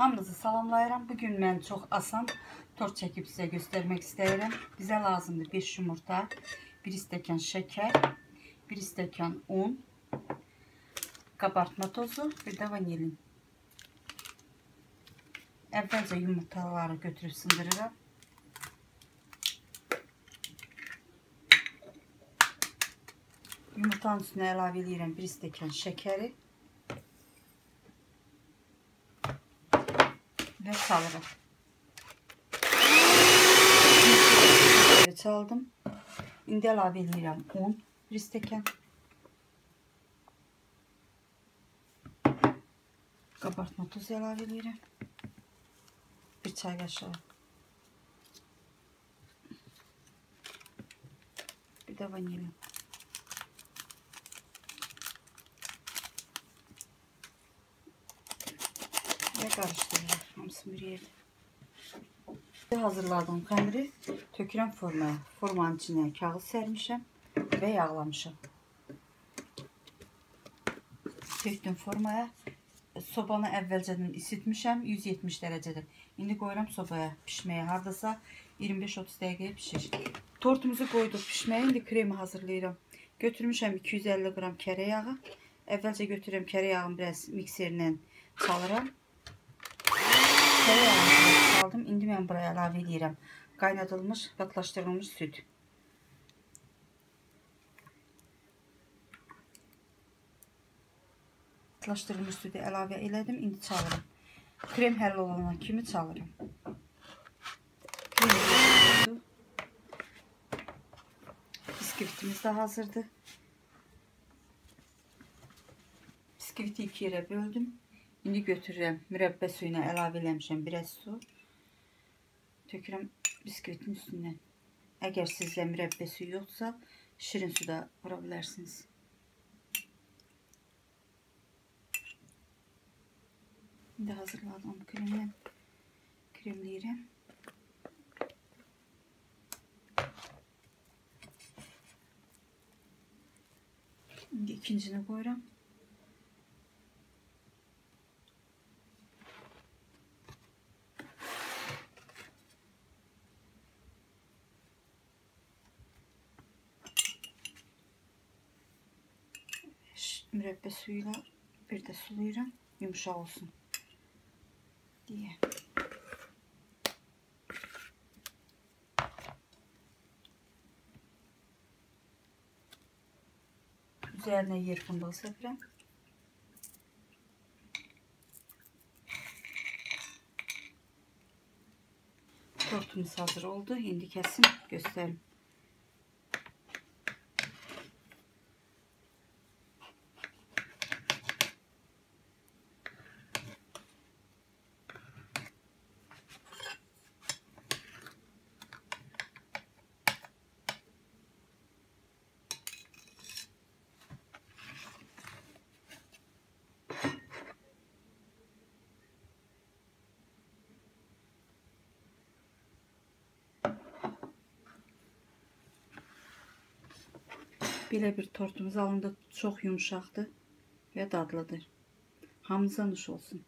Hamınızı salamlayıram. Bugün mən çox asan tort çəkib sizə göstərmək istəyirəm. Bizə lazımdır 5 yumurta, 1 stəkan şəkər, 1 stəkan un, qabartma tozu, bir də vanilin. Əvvəlcə yumurtaları götürüb sındırıram. Yumurtanın üstünə əlavə eləyirəm 1 stəkan şəkəri. Və çalırım. Çaldım. İndi əlavə eləyirəm un, 1 stəkan. Qabartma tozu əlavə eləyirəm. 1 çay qaşığı. Bir də vanilin. Və qarışdırırıq hamısını bir yerdə. Hazırladığım xəmiri tökürəm formaya. Formanın içinə kağız sərmişəm və yağlamışam. Tökdüm formaya. Sobanı əvvəlcədən isitmişəm 170 dərəcədə. İndi qoyuram sobaya pişməyə. Hardasa 25-30 dəqiqəyə pişir. Tortumuzu qoyduq pişməyə. İndi kremi hazırlayıram. Götürmüşəm 250 qram kərə yağı. Əvvəlcə götürürəm kərə yağını biraz mikserlə çalıram. Kərə yağını çaldım. İndi mən buraya əlavə eləyirəm qaynadılmış, qatlaşdırılmış süd. Qatlaşdırılmış südü əlavə elədim. İndi çalıram. Krem həll olana kimi çalıram. Krem bisküvitimiz də hazırdır. Bisküviti iki yerə böldüm. İndi götürürəm mürəbbə suyuna əlavə eləmişəm biraz su. Tökürəm bisküvitin üstündən. Əgər sizdə mürəbbə suyu yoxsa, şirin su da vura bilərsiniz. İndi hazırladığım kremlə kremləyirəm. İndi ikincini qoyuram. Mürəbbə suyuyla bir də sulayıram, yumuşaq olsun deyə. Üzərinə yer fındığı səpirəm. Tortumuz hazır oldu. İndi kəsim, göstərim. Belə bir tortumuz alındı. Çox yumşaqdır və dadlıdır. Hamınıza nuş olsun.